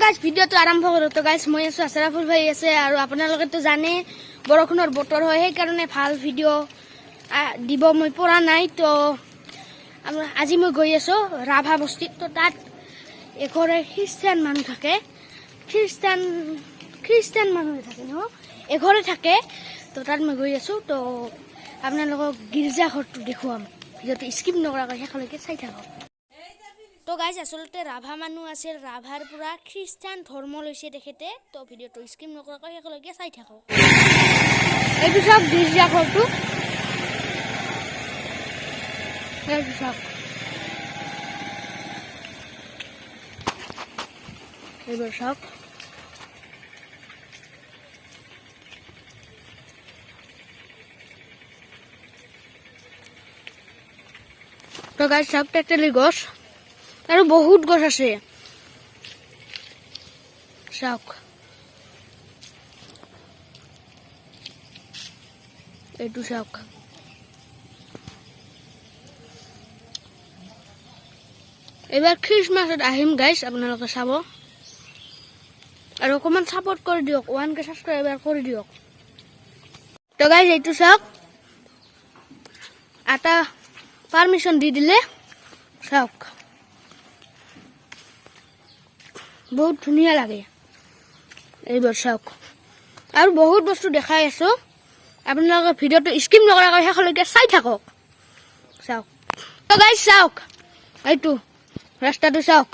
Guys, ভিডিঅ'টো আৰম্ভ কৰোঁ। তো গাইজ, মই আছোঁ, আছাৰাফুল ভাই আছে আৰু আপোনালোকেতো জানে বৰষুণৰ বতৰ হয়, সেইকাৰণে ভাল ভিডিঅ' দিব মই পৰা নাই। তো আজি মই গৈ আছোঁ ৰাভা বস্তিত। তো তাত এঘৰে খ্ৰীষ্টান মানুহ থাকে, খ্ৰীষ্টান খ্ৰীষ্টান মানুহ থাকে ন, এঘৰে থাকে। তো তাত মই গৈ আছোঁ। তো আপোনালোকক গীৰ্জা ঘৰটো দেখুৱাম। ভিডিঅ'টো স্কিপ নকৰাকৈ শেষলৈকে চাই থাকক। তো গাইজ, আচলতে ৰাভা মানুহ আছিল, ৰাভাৰ পৰা খ্ৰীষ্টান ধৰ্ম লৈছে তেখেতে। তো ভিডিঅ'টো স্কিপ নকৰাকৈ শেষলৈকে চাই থাকক। এইটো চাওক, গীৰ্জা ঘৰটো এইটো চাওক। এইবোৰ চাওক। তো গাইজ চাওক, তেতেলী গছ আৰু বহুত গছ আছে, চাওক। এইটো চাওক। এইবাৰ খ্ৰীষ্টমাছত আহিম গাইজ, আপোনালোকে চাব আৰু অকণমান ছাপোৰ্ট কৰি দিয়ক। 1K subscriber কৰি দিয়ক। তো গাইজ, এইটো চাওক, এটা পাৰ্মিশ্যন দি দিলে। চাওক, বহুত ধুনীয়া লাগে এইবোৰ। চাওক, আৰু বহুত বস্তু দেখাই আছো। আপোনালোকে ভিডিঅ'টো স্কিপ নকৰাকৈ শেষলৈকে চাই থাকক। চাওক। তো গাইজ চাওক, এইটো ৰাস্তাটো চাওক,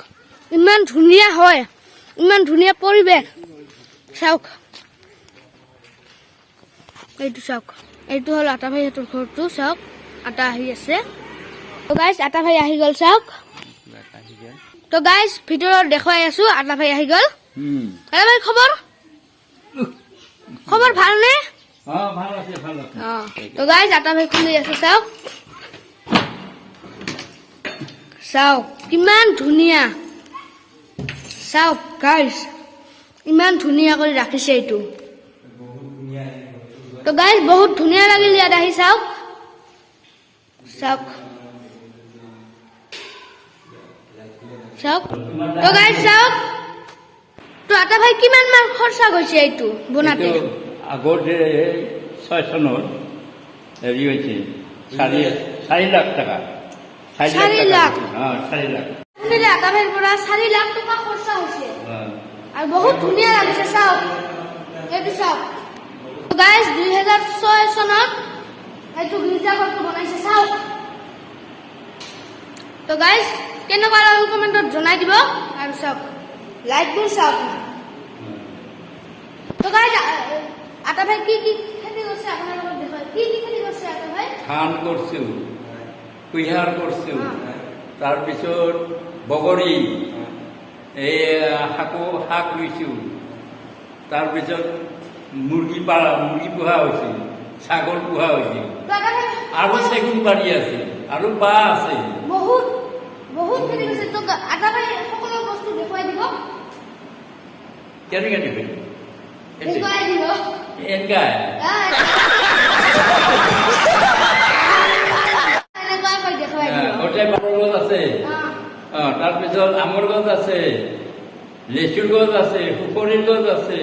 ইমান ধুনীয়া হয়, ইমান ধুনীয়া পৰিৱেশ। চাওক, এইটো চাওক। এইটো হ'ল আটা ভাইহঁতৰ ঘৰটো। চাওক, আটা আহি আছে। তো গাইজ, আটা ভাই আহি গ'ল, চাওক। তো গাইজ, ভিতৰত দেখুৱাই আছো, আটা ভাই আহি গ'ল। আটা ভাই, খবৰ খবৰ ভালনে? অ, ভাল আছে, ভাল আছে। অ, তো গাইজ, আটা ভাই খুলি আছে। চাওক, চাওক, কিমান ধুনীয়া। চাওক গাইজ, ইমান ধুনীয়া কৰি ৰাখিছে এইটো। তো গাইজ, বহুত ধুনীয়া লাগিল ইয়াত আহি। চাওক, চাওক, চাওক। তো গাইজ চাওক। তো আটা ভাই, কিমান মান খৰচা গৈছে এইটো বনাতে? এইটো আগত 6 চনত হেৰি হৈছে, 4 লাখ টকা। 4 লাখ? অ, 4 লাখ। শুনিলে, আটা ভাইৰ পৰা 4 লাখ টকা খৰচা হৈছে আৰু বহুত ধুনীয়া লাগিছে। চাওক, এইটো চাওক। গাইজ, 2006 চনত এইটো গীৰ্জাঘৰটো বনাইছে, চাওক। তো গাইজ, কেনেকুৱা লাগিল কমেণ্টত জনাই দিব। আৰু চাওক, লাইটবোৰ চাওক। তো গাইজ, আটা ভাই কি কি খেতি কৰিছে আপোনালোকক দেখুৱাই। কি কি খেতি কৰিছে আটা ভাই? ধান কৰিছো, কুঁহিয়াৰ কৰিছো, তাৰপিছত বগৰী, এই শাক ৰুইছোঁ, তাৰপিছত মুৰ্গী পোহা হৈছে, ছাগল পোহা হৈছে। তো আটা ভাই আৰু চেগুন বাৰী আছে আৰু বাঁহ আছে। বহুত বহুত খেতি কৰিছে। তো আটা ভাই সকলো বস্তু দেখুৱাই দিব। কেনেকে দিবে? দেখুৱাই দিব। এনেকাই। এনেকুৱাকৈ দেখুৱাই দিব। গোটেই পাতৰ গছ আছে। অ। অ, তাৰপিছত আমৰ গছ আছে, লেচুৰ গছ আছে, সুপৰিৰ গছ আছে,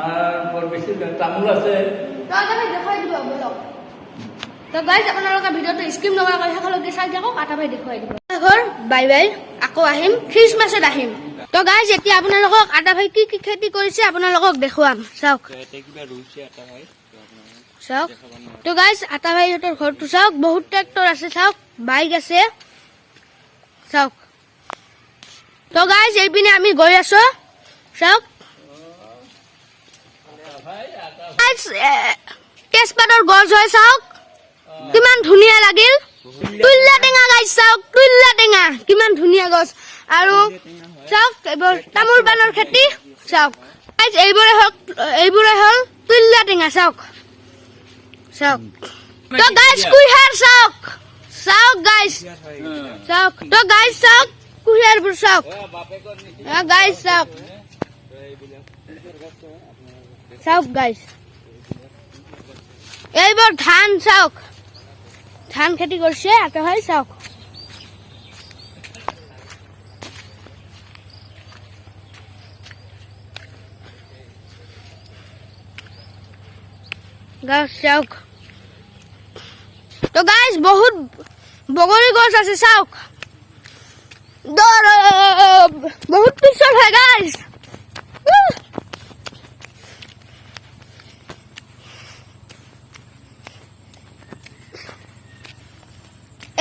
আৰু বৰ বেছি তামোল আছে। তো আটা ভাই দেখুৱাই দিব বলক। তো গাইজ, আপোনালোকে ভিডিঅ'টো স্কিপ নকৰাকৈ শেষলৈকে চাই থাকক, আটা ভাই দেখুৱাই দিব ঘৰ। বাই বাই, আকৌ আহিম, খ্ৰীষ্টমাছত আহিম। তো গাইজ, এতিয়া আপোনালোকক আটা ভাই কি কি খেতি কৰিছে আপোনালোকক দেখুৱাম। চাওক, চাওক। তো গাইজ, আটা ভাইহঁতৰ ঘৰটো চাওক, বহুত ট্ৰেক্টৰ আছে, চাওক, বাইক আছে, চাওক। তো গাইজ, এইপিনে আমি গৈ আছো, চাওক। গাইজ, তেজপাতৰ গছ হয়, চাওক কিমান ধুনীয়া লাগিল। তুল্যা টেঙা গাইজ, চাওক, তুল্যা টেঙা, কিমান ধুনীয়া গছ। আৰু চাওক, এইবোৰ তামোল পাণৰ খেতি। চাওক গাইজ, এইবোৰে হ'ল তুল্যা টেঙা। চাওক, চাওক। তো গাইজ, কুঁহিয়াৰ চাওক, চাওক গাইজ, চাওক। তো গাইজ চাওক, কুঁহিয়াৰবোৰ চাওক। গাইজ চাওক, চাওক গাইজ, এইবোৰ ধান চাওক, ধান খেতি কৰিছে আটা ভাই, চাওক। গাছ চাওক। তো গাইজ, বহুত বগৰী গছ আছে, চাওক। বহুত পিছল হয় গাইজ।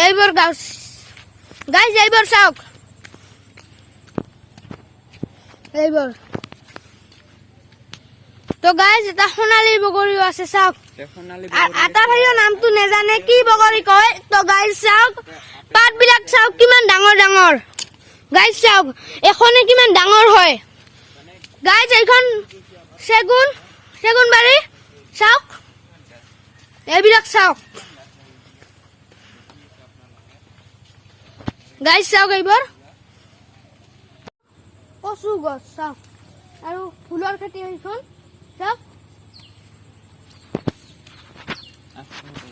এইবোৰ গাছ গাইজ, এইবোৰ চাওক, এইবোৰ। তো গাইজ, এটা সোণালী বগৰীও আছে, চাওক। আটা ভাইও নামটো নেজানে কি বগৰী কয়। তো গাইজ, চাওক, পাতবিলাক চাওক কিমান ডাঙৰ ডাঙৰ। গাইজ, চাওক, এখনে কিমান ডাঙৰ হয়। গাইজ, এইখন চেগুন বাৰী, চাওক, এইবিলাক চাওক। গাইজ, চাওক, এইবোৰ কচু গছ চাওক আৰু ফুলৰ খেতি এইখন চাওক।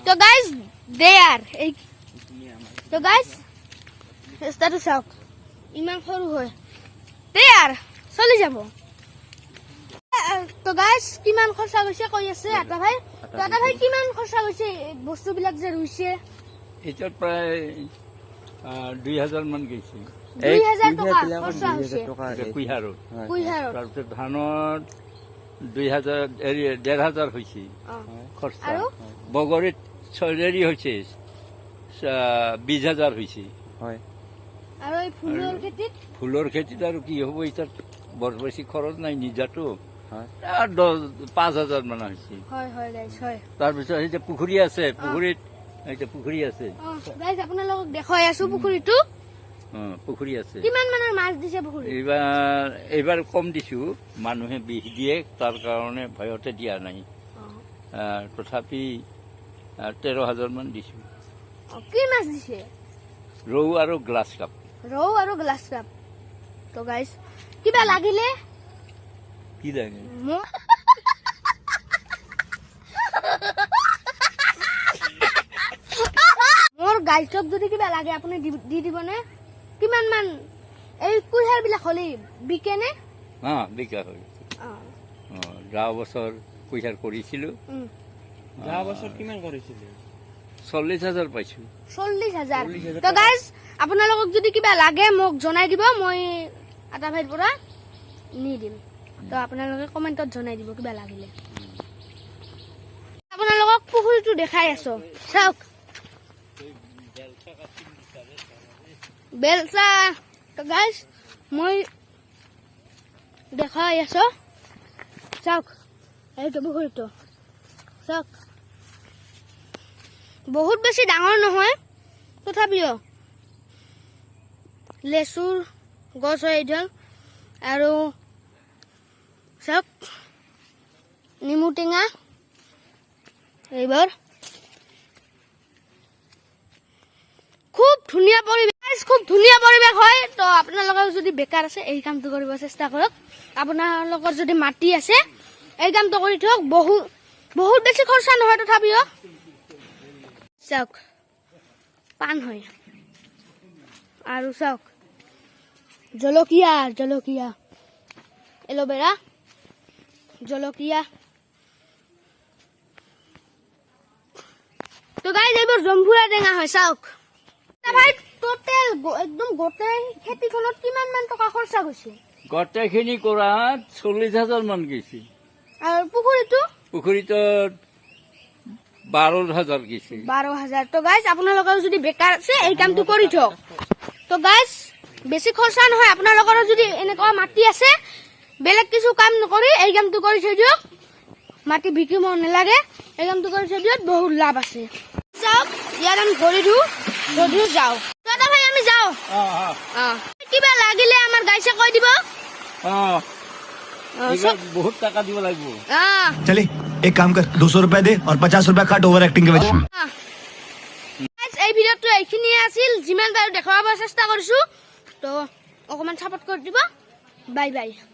তো গাইজ, there এই। তো গাইজ, ৰাস্তাটো চাওক, ইমান সৰু হয়, there চলি যাব। তো গাইজ, কিমান খৰচা গৈছে কৈ আছে আটা ভাই। তো আটা ভাই, কিমান খৰচা গৈছে এই বস্তুবিলাক যে ৰুইছে? এতিয়া প্ৰায় 2000 মান গৈছে। 2000 টকা খৰচা হৈছে। এতিয়া কুঁহিয়াৰত। কুঁহিয়াৰত। তাৰপিছত ধানত 2000, হেৰি 1500 হৈছে খৰচা। আৰু? বগৰীত হেৰি হৈছে, 20,000 হৈছে। হয়। আৰু এই ফুলৰ খেতিত? ফুলৰ খেতিত আৰু কি হ'ব, এতিয়া বৰ বেছি খৰচ নাই নিজাটো। হয়। 10, 5000 মান হৈছে। হয় হয় গাইজ, হয়। তাৰপিছত এতিয়া পুখুৰী আছে, পুখুৰীত এতিয়া পুখুৰী আছে। অ গাইজ, আপোনালোকক দেখুৱাই আছো পুখুৰীটো। অ, পুখুৰী আছে। কিমান মানৰ মাছ দিছে পুখুৰীত? এইবাৰ কম দিছো, মানুহে বিষ দিয়ে, তাৰ কাৰণে ভয়তে দিয়া নাই। তথাপি 13,000 মান দিছো। অ, কি মাছ দিছে? ৰৌ আৰু গ্লাছ কাপ। ৰৌ আৰু গ্লাছ কাপ। তো গাইজ, কিবা লাগিলে কি লাগে? মোক মোৰ গাইজক যদি কিবা লাগে, আপুনি দি দিবনে? কিমান মান এই কুঁহিয়াৰ বিলাক হ'লে বিকেনে? হা, বিকা হয়। অ, যোৱা বছৰ কুঁহিয়াৰ কৰিছিলো। যোৱা বছৰ কিমান কৰিছিলে? 40,000 পাইছো। 40,000। 40,000। তো গাইজ, আপোনালোকক যদি কিবা লাগে মোক জনাই দিব, মই আটা ভাইৰ পৰা নি দিম। তো আপোনালোকে কমেণ্টত জনাই দিব কিবা লাগিলে। আপোনালোকক পুখুৰীটো দেখাই আছো, চাওক, বেলচা। তো গাইজ, মই দেখাই আছো, চাওক, এইটো পুখুৰীটো চাওক। বহুত বেছি ডাঙৰ নহয়, তথাপিও লেচুৰ গছ হয় এইডাল। আৰু চাওক, নেমু টেঙা এইবাৰ। খুব ধুনীয়া পৰিৱেশ, খুব ধুনীয়া পৰিৱেশ হয়। তো আপোনালোকেও যদি বেকাৰ আছে, এই কামটো কৰিব চেষ্টা কৰক। আপোনালোকৰ যদি মাটি আছে, এই কামটো কৰি থওক। বহুত বহুত বেছি খৰচা নহয়, তথাপিও চাওক, পাণ হয়। আৰু চাওক, জলকীয়া, জলকীয়া, এল'ভেৰা, জলকীয়া। তো গাইজ, এইবোৰ জম্ভুৰা টেঙা হয়, চাওক। তা ভাই, টোটেল একদম গোটেই খেতিখনত কিমান মান টকা খৰচা গৈছে? গোটেইখিনি কৰাত 40,000 মান গৈছে। আৰু পুখুৰীটো? পুখুৰীটোত 12,000 গৈছে। 12,000। তো গাইজ, আপোনালোকেও যদি বেকাৰ আছে, এই কামটো কৰি থওক। তো গাইজ, বেছি খৰচা নহয়। আপোনালোকৰো যদি এনেকুৱা মাটি আছে, বেলেগ কিছু কাম নকৰি এই কামটো কৰি থৈ দিয়ক। মাটি বিকিব নালাগে, এই কামটো কৰি থৈ দিয়ক, বহুত লাভ আছে। চাওক, ইয়াত আমি ভৰি ধো, ভৰি ধো যাওঁ। দাদা ভাই, আমি যাওঁ। অ, কিবা লাগিলে আমাৰ গাইছে কৈ দিব। অ, এইবাৰ বহুত টকা দিব লাগিব। चले, एक काम कर, 200 रुपए दे और 50 रुपया काट ओवर एक्टिंग के वजह। Guys, এই ভিডিঅ'টো এইখিনিয়ে আছিল। যিমান পাৰোঁ দেখুৱাব চেষ্টা কৰিছোঁ। তো অকণমান ছাপোৰ্ট কৰি দিব। Bye bye.